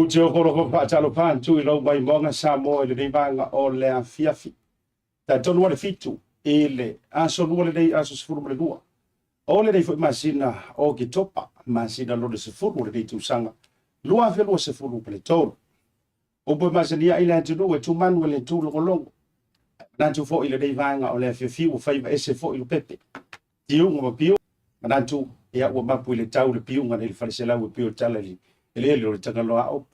Ou te ofo faatalofa atu i lou maimoaga Samoa i lenei vaega o le afiafi. Taitonu le 7 i le aso 2 lenei, aso 12 o lenei foi masina o Oketopa, masina lona 10 o lenei tausaga 2023. Upu e masani ai le atunuu e tumanu e le tūlogologo. Manatu foi i lenei vaega o le afiafi ua faiva ese foi Lopepe. Tiuga ma piu. Manatu ia ua mapu i le tau le piuga nei le faleselau e pio tala i eleele o le Tagaloa Opo.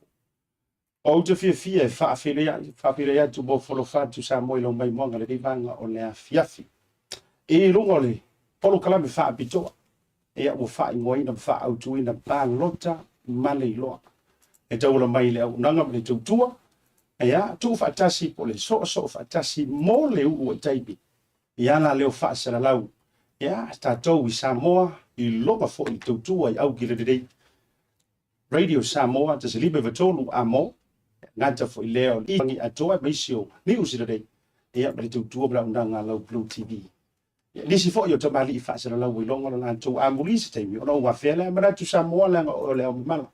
Ou te fiafia e faafeiloai atu mo folofa atu Samoa i lau maimoaga lenei vaega o le afiafi. I luga o le polokalame faapitoa, ia ua faaigoaina ma faaautuina Palota ma le Iloa. E tauala mai i le auaunaga ma le tautua, ia tuu faatasi po o le soosoo faatasi mo le uluai taimi i ala leo faasalalau, ia tatou i Samoa i loga foi i tautua i aukila lelei. Radio Samoa 153 amo, gata foi lea o i atoa ma isi o Niu Sila nei, ia ma le tautua ma le auaunaga a lau Blue TV. Ia, nisi foi o tamalii faasalalau i loga o le latou amuli se taimi ona ou afea lea manatu Samoa leaga o le ao mamala.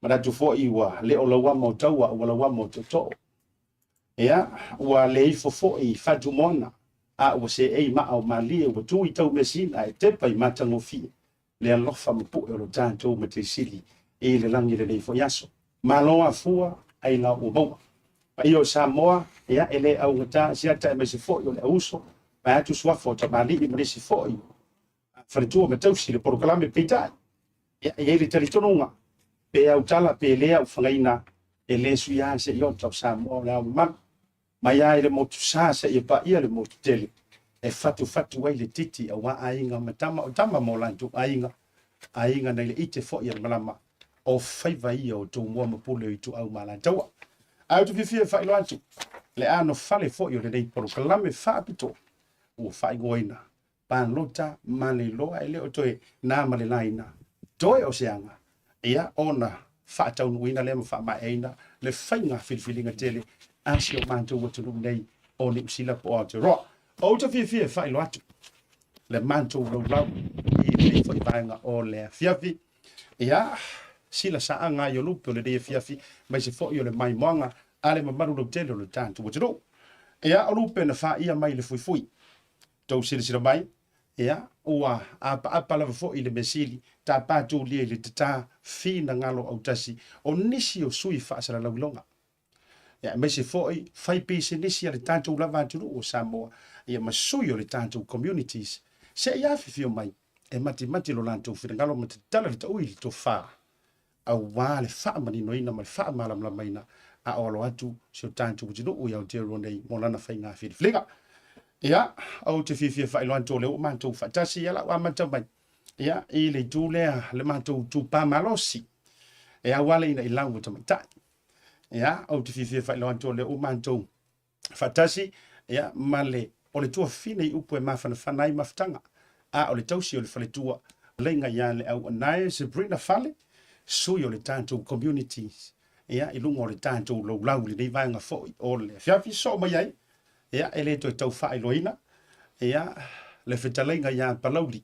Manatu foi ua le o lauama o taua ua lauama o tootoo. Ia, ua le ifo foi i fatumoana a ua seei maa o malie ua tu i taumeasina e tepa i matagofie le alofa ma pue o lo tatou Mataisili i le lagi lenei foi aso. Malo afua ai la ua maua. Paia o Samoa, ia, e le augata siata aemaise foi o le auuso, vae atu suafa o tamalii ma nisi foi faletua ma tausi le polokalame peitai. Ia, e i ai le talitonuga, pe autala pe le aufagaina, e le suia se iota o Samoa o le ao mamalu. Mai lava i le motu sa seia paia le motu tele, e fatufatu ai le titi aua aiga ma tama o tama ma o latou aiga, aiga nai le ite foi a le malama, o faiva ia o Tumua ma Pule o Ituau ma Alataua. Ae ou te fiafia e faailoa atu le anofale foi o lenei polokalame faapitoa ua faaigoaina Palota ma le Iloa, e le o toe na ma le laina toe o se aga ia ona faataunuuina lea ma faamaeaina le faiga filifiliga tele a si o matou atunuu nei o Niu Sila po o Aotearoa. Ou te fiafia e faailoa atu le matou laulau i lenei foi vaega o le afiafi. Ia, sila saaga ai o lupe o lenei afiafi, aemaise foi o le maimoaga a le mamalu lautele o le tatou atunuu. Ia, o lupe na faia mai le fuifui. Tou silasila mai, ia, ua apaapa lava foi le measili, tapa tulia i le tatā finagalo autasi o nisi o sui faasalalauiloga. Ia, aemaise foi fai pisinisi a le tatou lava atunuu o Samoa, ia ma sui o le tatou communities, se i afifio mai e matimati lo latou finagalo ma tatala le taui i le tofa aua le faamaninoina ma le faamalamalamaina a o alo atu si o tatou atunuu i Aotearoa nei mo lana faiga filifiliga. Ia, ou te fiafia faailoa atu o lea ua matou faatasi, ia la ua amata mai ia i le itu lea le matou itupa malosi e auala ina i lau o tamaitai. Ia, ou te fiafia faailoa atu o lea ua matou faatasi ia ma le o le tuafafine i upu e mafanafana ai mafutaga a o le tausi o le faletua leiga ia le auanae Sabrina Fale sui o le tatou communities ia i luga o le tatou laulau i lenei vaega foi o le afiafi soo mai ai ia e le toe tau faailoaina ia le fetalaiga ia Palauli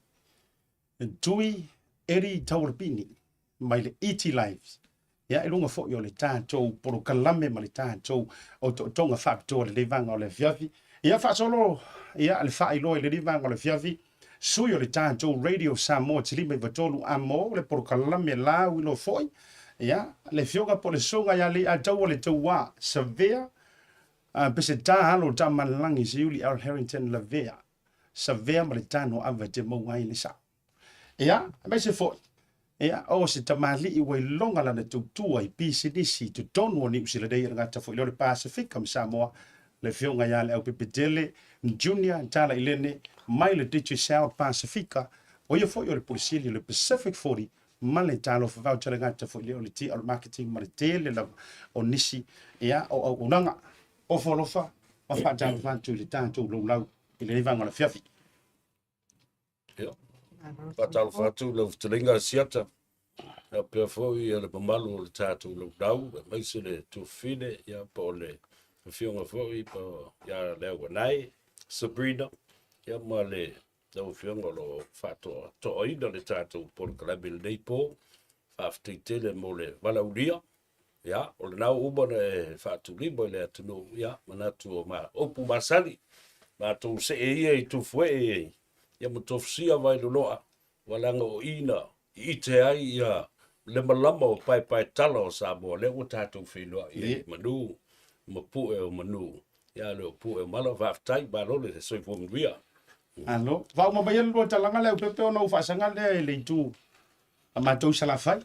Tui Eri Taualapini mai le ET Lives ia i luga foi o le tatou polokalame ma le tatou otootoga faapitoa i lenei vaega o le afiafi. Ia faasolo ia le faailoa i lenei vaega o le afiafi, sui o le tatou Radio Samoa 593 amo le polokalame lauiloa foi ia le afioga po o le susuga ia Leiataua le Tauā Savea Peseta alo Tamalelagi Siuli Al Harrington Lavea Savea ma le tano ava e te maua ai le sao. Ia, aemaise foi, ia, o se tamalii ua iloga lana tautua i pisinisi i totonu o Niu Sila nei, e le gata foi lea o le Pasefika ma Samoa, le Afioga ia Leaupepetele Junior Tala Ilene mai le Digicel Pasefika, o ia foi o le Pule Sili o le Pacific 40 ma le Talofa Voucher, le gata foi lea o le TL Marketing ma le tele lava o nisi, ia, o auaunaga. Ofo alofa ma faatalofa atu i le tatou laulau i lenei vaega o le afiafi. Ia. Faatalofa atu lau fetalaiga a Siata, faapea foi le mamalu o le tatou laulau, aemaise le tuafafine, ia, po o le afioga foi po ia Leauanae, Sabrina, ia, ma le lau afioga o lo o faatoatoaina le tatou polokalame i lenei po. Faafetai tele mo le valaaulia. Ia, o lena ua uma ona e faatulima i le atunuu, ia, manatu o ma, upu masani, matou see ia i Tufuee, ia ma Tofusia Vailoloa, ua leaga o i na ite ai ia le malama o paepaetala o Samoa, lea ua tatou feiloai ai i manu, ma pue o manu, ia le o pue o mala, faafetai, malo le soifua manuia. Malo. Faauma maia le lua talaga lea Leaupepe ona ou faasaga lea i le itu a matou i Salafai.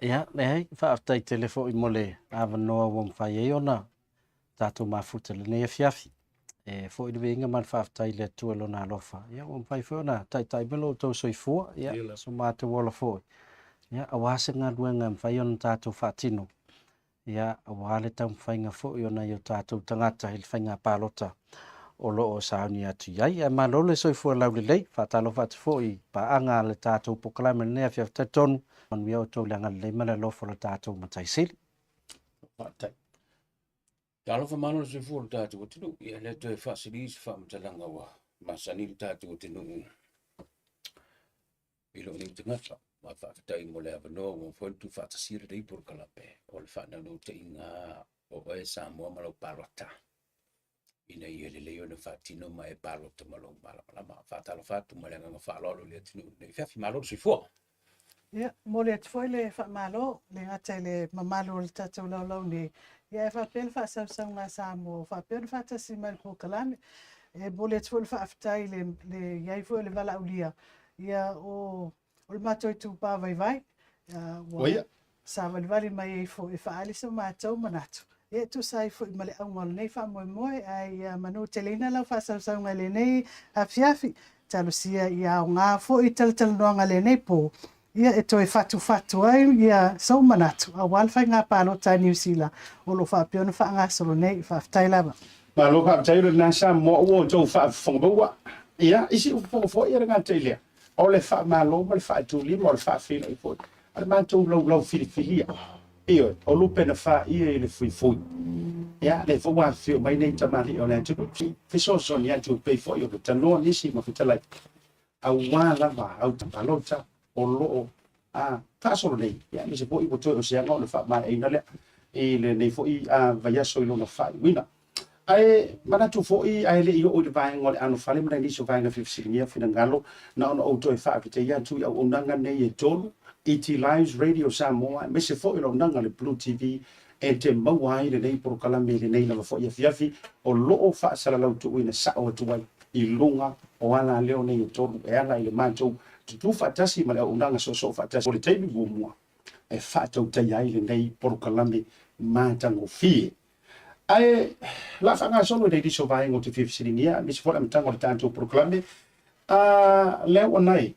Ia, leai, faafetai tele foi mo le avanoa ua mafai ai ona tatou mafuta i lenei afiafi. E foi le viiga ma le faafetai i le Atua i lona alofa. Ia, ua mafai foi ona taitai mai lo outou soifua, ia, so matou ola foi. Ia, aua se galuega e mafai ona tatou faatino. Ia, aua le taumafaiga foi o nai o tatou tagata i le faiga palota o lo o sauni atu i ai. Ae malo le soifua laulelei, faatalofa atu foi i paaga a le tatou polokalame i lenei afiafi talitonu, manuia outou le agalelei ma le alofa o le tatou Matai Sili. Faafetai. Talofa malo le soifua o le tatou atunuu. Ia le toe faasili se faamatalaga ua masani le tatou atunuu i lou nei tagata. Ma faafetai mo le avanoa ua mafai ona tuufaatasia lenei polokalame o le faanaunautaiga o oe Samoa ma lau palota ina ia lelei ona faatino ma e palota ma lou malamalama. Faatalofa atu ma le agaga faaaloalo i le atunuu i lenei afiafi. Malo le soifua. Ia, momoli atu foi le faamalo, le gata i le mamalu o le tatou laulau nei, ia ae faapea le faasausauga a Samoa ua faapea ona faatasi mai i le polokalame. E momoli atu foi le faafetai i le, le i ai foi o le valaaulia, ia o, o le matou itupa vaivai, ua savalivali mai ai foi e faaali so matou manatu, ia e tusa ai foi ma le auga o lenei faamoemoe, ae ia manuteleina lau faasausauga i lenei afiafi. Talosia ia aoga foi talatalanoaga i lenei po, ia e toe fatufatu ai ia sou manatu aua le faiga palota a Niu Sila o lo o faapea ona faagasolo nei. Faafetai lava. Malo faafetai o lena Samoa ua outou faafofoga maua. Ia, isi fofoga foi e le gata i lea, o le faamalo ma le faatulima o le faafeiloai foi a le matou laulau filifilia. Ioe, o lupe na faia i le fuifui. Ia, lea foi ua afifio mai nei tamalii o le atunuu, fesoasoani atu e pei foi o le tanoa nisi ma fetalai, aua lava au palota o lo o faasolo nei, ia, aemaise foi ua toe o se aga ona faamaeaina lea i lenei foi vaiaso i lona faaiuina. Ae manatu foi ae le i oo i le vaega o le anofale ma nai nisi o vaega e fia fesiligia finagalo, na ona ou toe faafetaia atu i auaunaga nei e tolu, ET Lives, Radio Samoa, aemaise foi o le auaunaga a le Blue TV e te maua ai lenei polokalame i lenei lava foi afiafi o lo o faasalalau tuuina sao atu ai i luga o alaleo nei e tolu e ala i le matou tutū faatasi ma le auaunaga soosoo faatasi o le taimi muamua e faatautaia ai lenei polokalame matagofie. Ae o le a faagasolo i le nisi o vaega ou te fia fesiligia, aemaise foi le amataga o le tatou polokalame. Lea ua nai,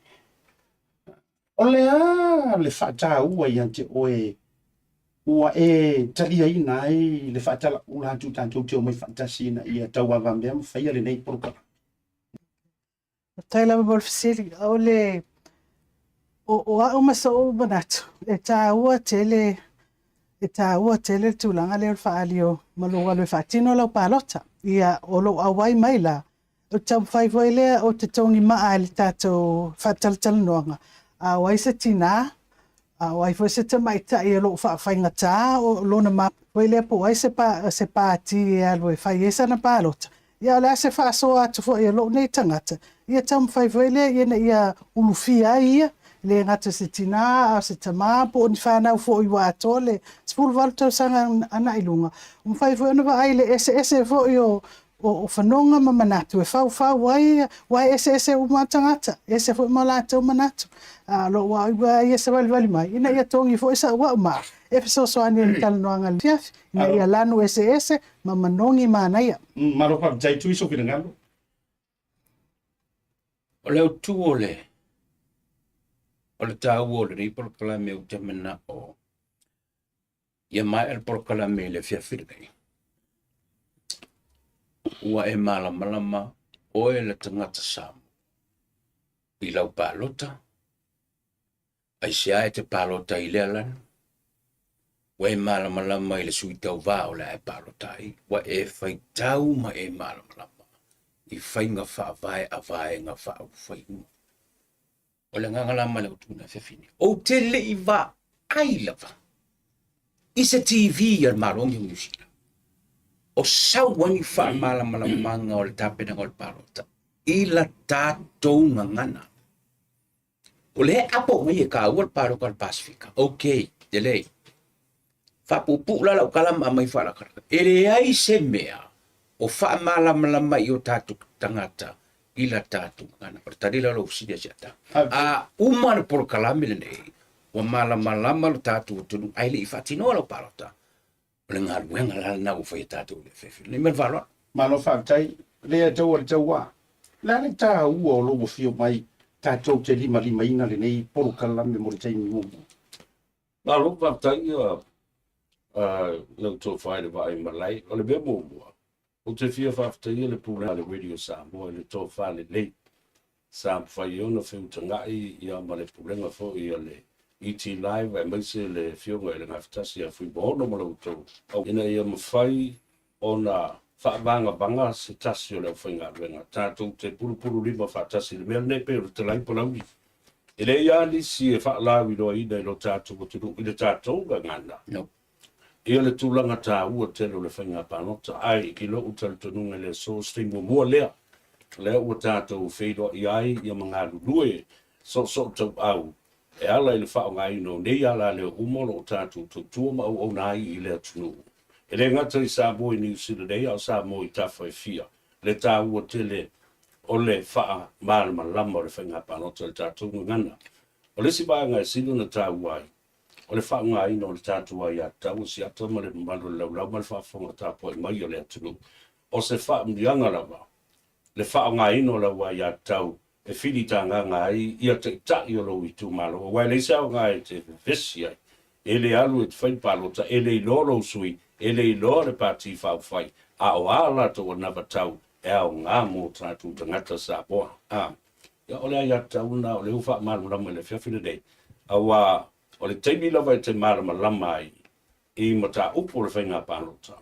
o le a le faataua ia te oe ua e taliaina ai le faatalaula atu tatou te omai faatasi ina ia tauavamea ma faia lenei polokalame? Faafetai lava mo le fesili. O le o, o au ma so'u manatu, e taua tele e taua tele le tulaga lea o le faaali o ma lou alu e faatino lau palota. Ia, o lou auai mai la, o le taumafai foi lea o te togi maa i le tatou faatalatalanoaga, a o ai se tinā, A o ai foi se tamaitai o lo o faafaigata o lona ma foi lea po o ai se pa, se pati e alu e fai ai sana palota. Ia o le a se faasoa atu foi a lou nei tagata, ia taumafai foi lea ina ia ulufia ai ia, e le gata o se tinā a o se tamā po o ni fanau foi ua atoa le 18 tausaga agai i luga. Ua mafai foi ona vaai i le eseese foi o, o fanoga ma manatu e faufau ai, aua e eseese uma lava tagata, e ese foi ma latou manatu. A o lou au lava ia savalivali mai, ina ia togi foi sa'u au maa e fesoasoani ai i le talanoaga i le afiafi, ina ia lanu eseese ma manogi manaia. Malo faafetai Tui sou finagalo. O le autu o le o le taua o lenei polokalame ou te manao ia maea le polokalame i le afiafi lenei, ua e malamalama oe le tagata Samoa i lau palota, aisea e te palota i lea lanu, ua e malamalama i le sui tauva o le a e palota ai, ua e faitau ma e malamalama i faiga faavae a vaega faaupufai uma. O le agaga la ma le autu na afiafi nei, ou te le i vaai lava I se TV a le Malo o Niu Sila, o sau ai ni faamalamalamaga o le tapenaga o le palota i la tatou gagana. O lea e apo mai e kāua le palota a le Pasefika. Ok, lelei. Faapuupuu la lau tala ma aumai faalakalaka. E leai se mea o faamalamalama i o tatou tagata i la tatou gagana. O le tali la o lau fesili ia Siata. A uma le polokalame lenei, ua malamalama lo tatou atunuu ae le i faatinoa lau palota. O le galuega la lena ua fai e tatou i le FF. Nei ma le faaaloalo. Malo faafetai. Lea e taua le taua. O le a le taua o lou afio mai tatou te limalimaina lenei polokalame mo le taimi muamua? Malo faafetai lau tofa i le vaai malae. O le mea muamua, ou te fia faafetaia le Pulega a le Radio Samoa i le tofa lelei sa mafai ai ona feutagai ia ma le Pulega foi a le ET Live aemaise le Afioga i le Gafatasi ia Fuimaono ma la outou au ina ia mafai ona faavagavaga se tasi o le aufaigaluega tatou te pulupululima faatasi i le mea lenei pei o le talai palauli. E leai lava nisi e faalauiloaina i lo tatou atunuu i le tatou gagana. No. Ia le tulaga taua tele o le faiga palota, ae i lou talitonuga i le aso, o se taimi muamua lea, lea ua tatou feiloai ai ia ma galulue soosoo tauau e ala i le faaaogaina o nei alaleo uma o lo o tatou tautua ma auauna ai i le atunuu. E le gata i Samoa i Niu Sila nei, a o Samoa i tafa e fia. Le taua tele o le faamalamalama o le faiga palota i le tatou gagana. O le isi vaega e sili ona taua ai, o le faaaogaina o le tatou aiatatau o siata ma le mamalu o le laulau ma le faafofoga tapuai mai a le atunuu. O se faamanuiaga lava le faaaogaina o lau aiatatau e filitagaga ai ia taitai o lou itumalo, aua e leai se aoga e te vevesi ai, e le alu e te fai le palota, e le iloa lou sui, e le iloa le Pati Faaupufai, a o a latou anavatau e aoga mo tatou tagata Samoa. A, ia, o le aiatatau lena o lea ua faamalamalama i le afiafi lenei, aua o le taimi lava e te malamalama ai i mataupu o le faiga palota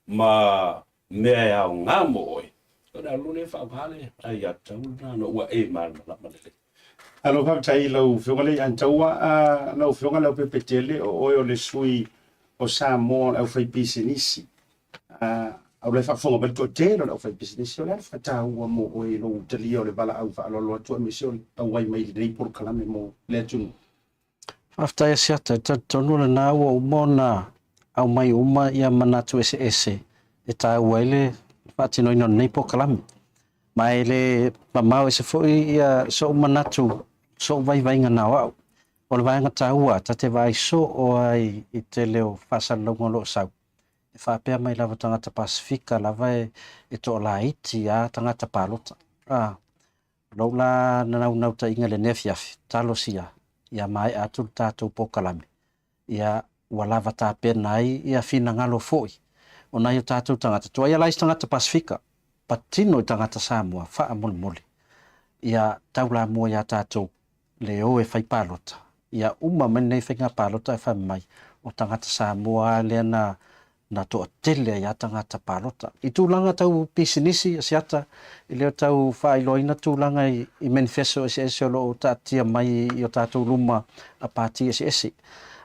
ma mea e aoga mo oe, ona alu lea e faaaoga le aiatatau lena ona ua e malamalama lelei. Alo faafetai i lau Afioga le Antaua, lau Afioga Leaupepe Tele, o oe o le sui o Samoa o le aufaipisinisi. A o la e faafofoga mai le toatele o le aufaipisinisi, o le a le faataua mo oe i lou talia o le valaau faaaloalo atu aemaise o le auai mai i lenei polokalame mo le atunuu? Faafetai Asiata, e talitonu lena ua uma ona aumai uma ia manatu eseese e taua ai le faatinoina o lenei polokalame. Ma e le mamao ese foi ia so'u manatu, so'u vaivaiga na o a'u. O le vaega taua, ta te vaai soo ai i tele o faasalalauga o lo o sau, e faapea mai lava tagata Pasefika lava e toalaiti a tagata palota. A, lou la naunautaiga i lenei afiafi, talosia ia maea atu le tatou polokalame, ia ua lava tapena ai ia finagalo foi o nai o tatou tagata. Tuaia la isi tagata Pasefika, patino i tagata Samoa, faamolemole, ia taulamua iā tatou le o e fai palota, ia uma mai lenei faiga palota ae fai mai, o tagata Samoa lava lea na na toatele ai lava tagata palota. I tulaga tau pisinisi, Asiata, e le o tau faailoaina tulaga i manifesto eseese o lo o taatia mai i o tatou luma a pati eseese.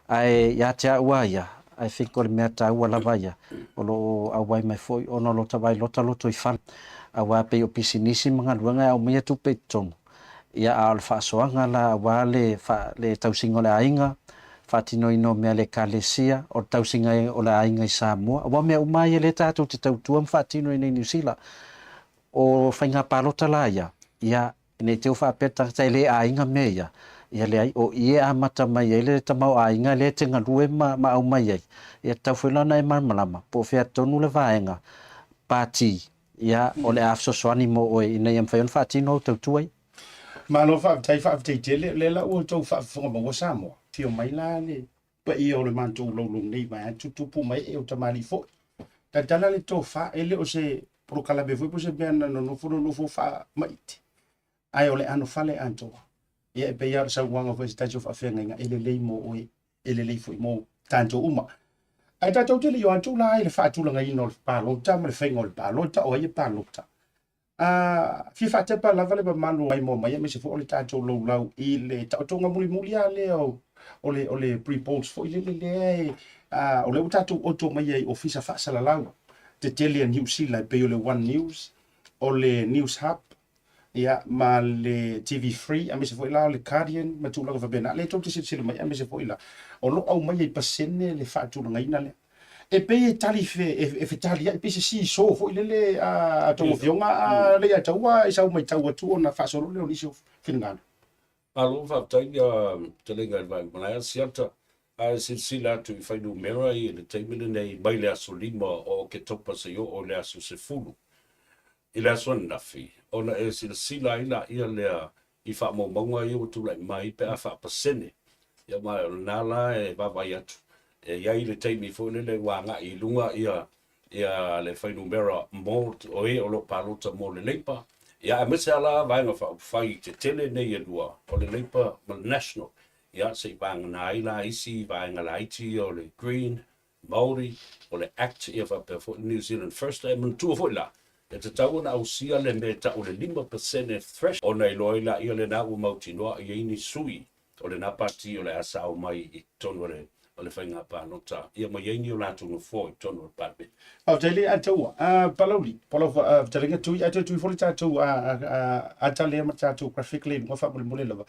Ae ia te au lava ia, I think o le mea taua lava ia, o lo o auai mai foi ona o lo ta vailota lotoifale, aua pei o pisinisi ma galuega e aumaia tupe i totonu, Ia, a o le faasoaga la aua le, le tausiga o le aiga, faatinoina o mea a le Ekalesia, o le tausiga o le aiga i Samoa, aua o mea uma lava ia lea tatou te tautua ma faatino i inei i Niu Sila. O faiga palota la ia, ia, ne i te i ua faapea le tagata e le aiga mea ia, ia leai, o i e amata mai ai le tamaoaiga lea e te galue ma, ma aumai ai, ia tatau foi la ona e malamalama po o fea tonu le vaega pati Ia, o le a fesoasoani mo oe ina ia mafai ona faatino au tautua ia. Malo faafetai, faafetai tele. O lea la ua outou faafofoga maua Samoa. Afio mai la le paia o le matou laulou nei vaeatu, tupu ma ee o tamalii foi. Tatala le tofa, e le o se polokalame foi po o se mea na nonofo nonofo faamaite, ae o le anofale atoa. Ia e pei lava o le saunoaga foi a se tasi o faafeagaiga, e lelei mo oe, e lelei foi mo tatou uma. Ae tatou te le i o atu la i le faatulagaina o le palota ma le faiga o le palota, o ai e palota. A fia faatepa lava le mamalu mai moa mai aemaise foi o le tatou laulau i le taotoga mulimuli lava lea o le pre-polls foi lele lea e O lea ua tatou oto mai ai i ofisa faasalalau tetele a Niu Sila e pei o le One News, o le News Hub, ia, ma le TV Free, aemaise foi la o le Guardian ma tulaga faapena. Lea tou te silasila mai, aemaise foi la o lo o aumaia i pasene le faatulagaina lea. E pei e tali fe, e fetaliai, pei se seesaw foi lele a tou afioga, a le Ataua i sau matau atu ona faasolo lea o nisi o finagalo. Malo faafetai ia fetalaiga i le Vaega Malae Asiata. A e silasila atu i fuainumera i le taimi lenei mai le aso 5 o Oketopa seia oo i le aso 10 i le aso ananafi, ona e silasila ai laia lea i faamaumauga ia ua tulai mai pe a faapasene. Ia ma o lena la e vaavaai atu, e i ai le taimi foi lele ua agai i luga ia ia le fuainumera mo o e o lo o palota mo le Labour, ia aemaise lava la Vaega Faaupufai tetele nei e lua, o le Labour ma le National, ia se i vagana ai la isi vaega laiti ia o le Green, Māori, o le Act, ia faapea foi le New Zealand First. E manatua foi la, e tatau ona ausia le mea e tau o le 5% threshold, ona iloa ai laia lena ua mautinoa i ai ni sui o lena pati o le a sao mai i totonu o le o le faiga palota, ia ma i ai ni o latou nofoa i totonu o le Palemene. Faafetai le Ataua. Palauli, po lau fetalaiga Tui, ae toe tui foi le tatou ata lea ma le tatou graphic lea i luga faamolemole lava.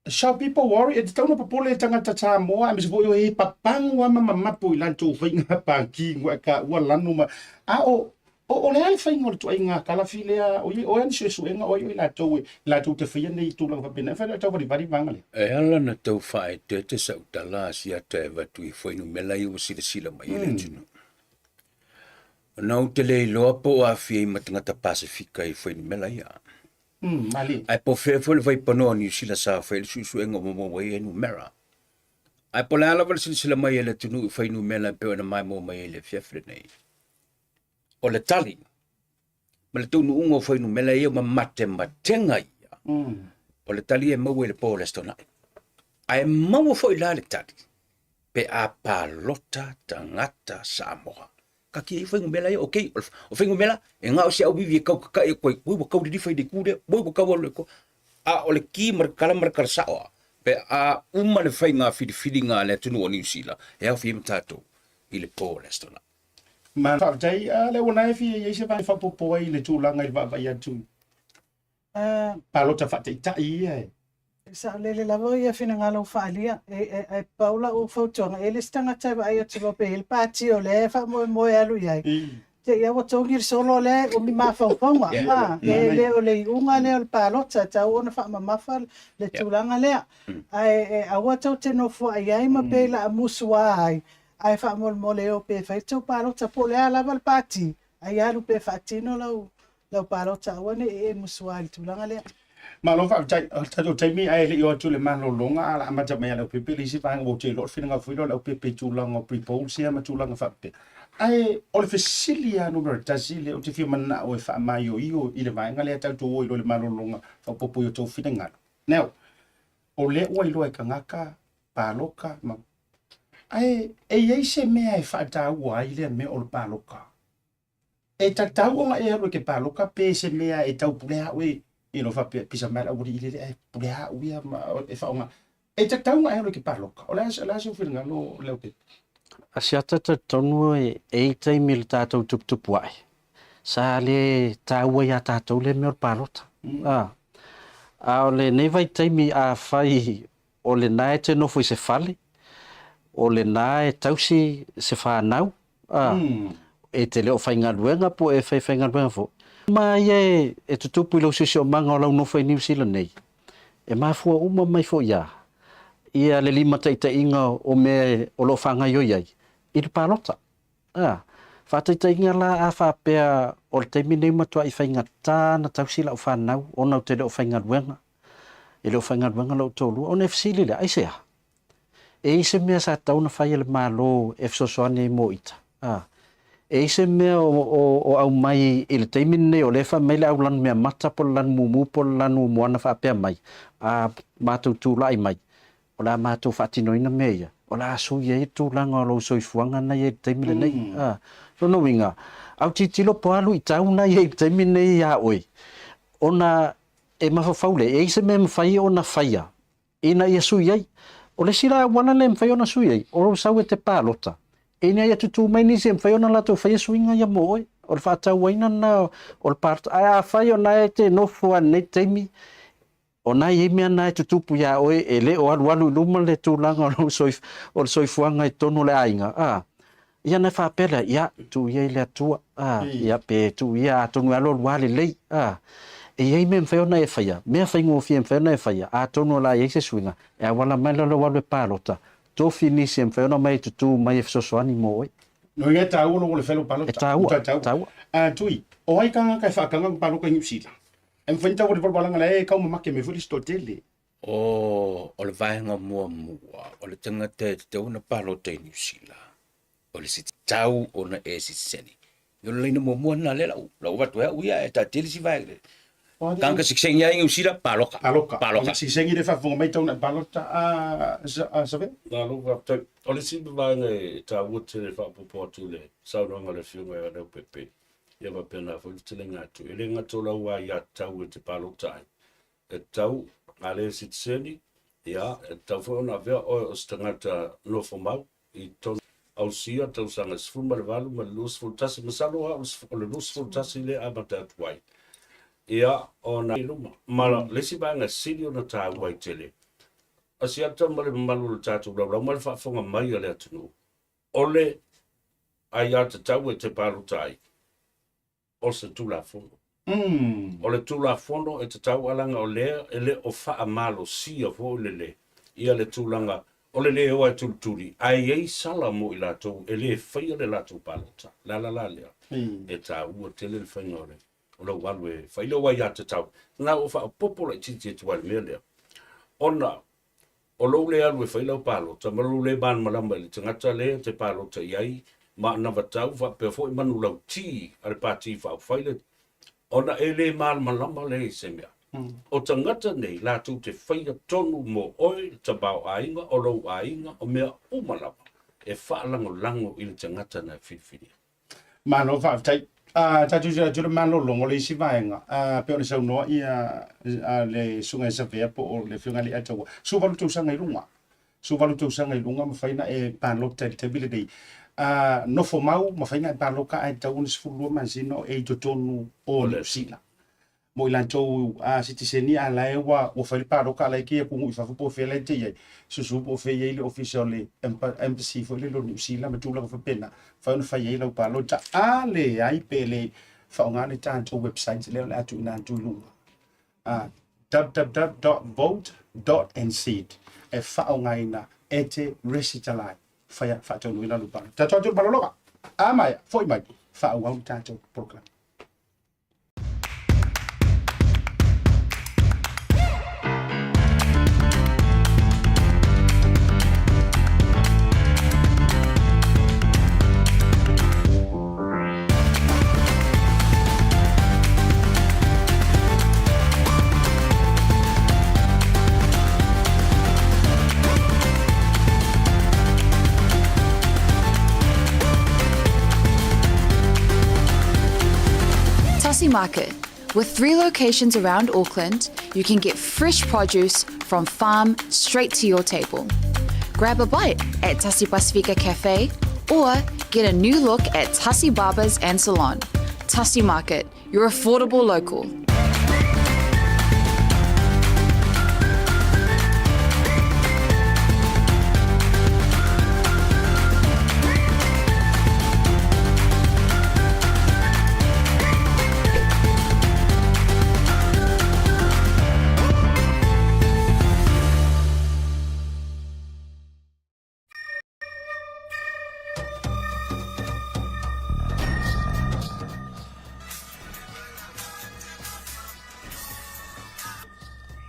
Shall people worry? E tatau ona popole tagata Samoa aemaise foi o e papago lava ma mamapo i latou faiga paki ua taua lanu ma a o o, o le a le faiga o le ituaiga kalafi lea o i o ni suesuega o ai o i latou e latou te faia nei tulaga faapena e fai tau valivali vaega lea. E ala ona tau faaeteete sau tala a Siata e avatu i fuainumera ia ua silasila mai ai le atunuu. Ona ou te le iloa po o aafia ai ma tagata Pasefika i fuainumera ia. Malie. Ae po o fea foi le vaipanoa o Niu Sila sa fai ai le suesuega ua maua ai numera. Ae po o le a lava le silasila mai a le atunuu i fuainumera e pei ona maimoa mai ai i le afiafi lenei. O le tali ma le taunuuga o fuainumera ia ma matematega ia, o le tali e maua i le po o le Aso Toonai. Ae maua foi la le tali pe a palota tagata Samoa. Kaki ai fuainumera ia, okay, o fuainumera e gao se auivi e kaukaka'i atu ai, oi ua kau lilifa i le itu lea, oi ua kau alu i le A o le ki ma le kala ma le kala sa'o a, pe a uma le faiga filifiliga a le atunuu o Niu Sila, e aofia ai ma tatou i le po o le Aso Toonai. Ma faafetai a le ua e fia i ai se vaega faaopoopo ai i le tulaga i le vaavaai atu i palota faataitai ia e. E saolele lava ia finagalo ua faaalia. E pau lau fautuaga, e le se tagata e vaai atu loa pe i ai le pati o lea e faamoemoe e alu i ai. Te i ua togi le solo lea e umi mafaufauga. E le o le iuga lea o le palota, e tatau ona faamamafa le tulaga lea. Ae aua tou te nofoai ai ma pei o le a musua ai, ae faamolemole e o pea e fai le tou palota po o le a lava le pati, ae alu pea e faatino lau lau palota aua ne i e musua i le tulaga lea. Malo faafetai. O le tatou taimi ae le i oo atu i le malologa, a o le a amata mai lava e Leaupepe le isi vaega ua ou te iloa o le finagalo foi lea o Leaupepe i tulaga o pre-polls ia ma tulaga faapea. Ae o le fesili lava numera tasi lea ou te fia manao e faamaioio i le vaega lea tatou o ai loa i le malologa faaopoopo i o outou finagalo. Now, o lea ua iloa e tagata paloka ma Ae e i ai se mea e faataua ai lea mea o le paloka? E tatau ona e alu e te paloka pe se mea e tau pule au e you know, faapea pisa mai le aualii lele ae pule au ia ma e faaaoga. E tatau ona e alu e te paloka. O le a, o le a sou finagalo Leaupepe? Asiata talitonu e i ai taimi i le tatou tuputupu ae, sa le taua iā tatou lea mea o le palota. A o lenei vaitaimi afai O lena e te nofo i se fale, o lena e tausi se fanau, a, e te le o faigaluega po o e faifaigaluega foi. Ma ia e tutupu i lou siosiomaga o lau nofo i Niu Sila nei, e mafua uma mai foi iā ia le limataitaiga o mea o lo o faagaioi ai i le palota. A, faataitaiga la a faapea o le taimi nei ua matuai faigata ona tausi lau fanau ona ou te le o faigaluega, E le o faigaluega lou toalua. Ona e fesili lea, aisea? E i ai se mea sa tatau ona fai e le Malo e fesoasoani ai mo ita? A. E i ai se mea o, o, o aumai i le taimi lenei o lea e fai mai le au lanu meamata po o le lanu mumu po o le lanu moana faapea mai, a matou tulai mai, o le a matou faatinoina mea ia, o le a sui ai le tulaga o lou soifuaga na i ai i le taimi lenei. A. Lona uiga, autilotilo po o a luitau na i ai i le taimi lenei ia oe, ona E mafaufau lea, e i ai se mea e mafai ona faia ina ia sui ai. O le isi la auala lea e mafai ona sui ai, o lou sau e te palota, ina ia tutū mai nisi e mafai ona latou faia suiga ia mo oe. O le faatauaina lena o le palota. Ae afai o na e te nofo lava i lenei taimi, o na e i ai mea na e tutupu iā oe e le o alualu i luma le tulaga o lou o le soifuaga i totonu o le aiga, a, ia ona e faapea lea, ia, tuu ia i le Atua, a, ia, pe tuu ia atonu e alualu lava lelei, a. E i ai mea e mafai ona e faia, mea faigofie e mafai ona e faia, atonu o le a i ai se suiga, e auala mai la lou alu e palota, tofi nisi e mafai ona omai e tutū mai e fesoasoani mo oe. No ia e tāua lou ole fellow palota. E tāua, e tāua. A, Tui, o ai kāngaka e whaakanga nga paloka i Niu Sila? E mwhai tau le palopalanga la e kau mamake me fuli sto tele. O, o le vaega muamua, o le tagata e tatau ona palota i Niu Sila, o le tatau ona e sitiseni. O le laina muamua lena lea lau, lau avatu ai au ia, e taatia le isi vaega lea. Tagata sitiseni lava i Niu Sila, paloka. Paloka. Paloka. Sitiseni le faafofoga mai tau na palota a, a Savea. Malo faafetai. O le isi vaega e taua tele faaopoopo atu i le saunoaga a le Afioga ia Leaupepe, ia faapena foi le fetalaiga atu. E le gata o lau aiatatau e te palota ai, e tatau a le sitiseni, ia, e tatau foi ona avea oe o se tagata nofo mau i totonu ausia tausaga 18 ma le 21, masalo lava o le 21 lea e amata atu ai, ia, ona i luma. Ma le isi vaega e sili ona taua ai tele, asiata ma le mamalu o le tatou laulau ma le faafofoga mai a le atunuu, o le aiatatau e te palota ai, o se Tulafono. O le Tulafono e tatau a leaga o lea e le o faamalosia foi le le ia le tulaga o le le o e tulituli, ae i ai sala mo i latou e le faia le latou palota. O le ala la lea e taua tele le faiga o le o lou alu e fai lou aiatatau. Na ua faaopoopo laitiiti atu ai i le mea lea, ona O lou le alu e fai lau palota ma lou le malamalama i le tagata lea e te palota i ai ma anavatau faapea foi manulauti a le Pati Faaupufai le ona e le malamalama lea i se mea. O tagata nei latou te faia tonu mo oe le tamaoaiga o lou aiga o mea uma lava e faalagolago i le tagata na e filifilia. Malo faafetai. A tatou silasila atu i le malologa o le isi vaega, a pei ona saunoa ia a le Susuga ia Savea po o le Afioga ia Leiataua, 18 tausaga i luga, 18 tausaga i luga mafai ona e palota i le taimi lenei. A nofo mau mafai ona e paloka ae tatau ona 12 masina o e i totonu o Niu Sila. Mo i latou a sitiseni a la e ua ua fai le paloka a la e kei atunuu i fafo po o fea la e te i ai, susu po o fea e i ai le ofisa o le embassy foi lele o Niu Sila ma tulaga faapena, mafai ona fai ai lau palota. A leai pe le faaaoga le tatou website lea o le a tuuina atu i luga, www.vote.nz e faaaogaina e te resitala ai, faia faataunuuina lau palota. Tatou atu i le malologa, a maea, foi mai, faaauau le tatou polokalame. Tassie Market. With three locations around Auckland, you can get fresh produce from farm straight to your table. Grab a bite at Tassie Pasifika Cafe or get a new look at Tassie Barbers and Salon. Tassie Market, your affordable local.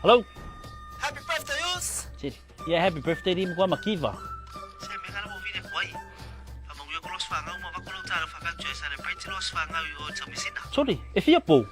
Hello. Happy birthday, Us! Yeah, happy birthday di mkwa makiva. Se me ngala mo vile kwai. Fa mangu yo kolos whangau ma wako lau talo whakau celebrate los whangau i o taumisina. Sorry, e fia pou.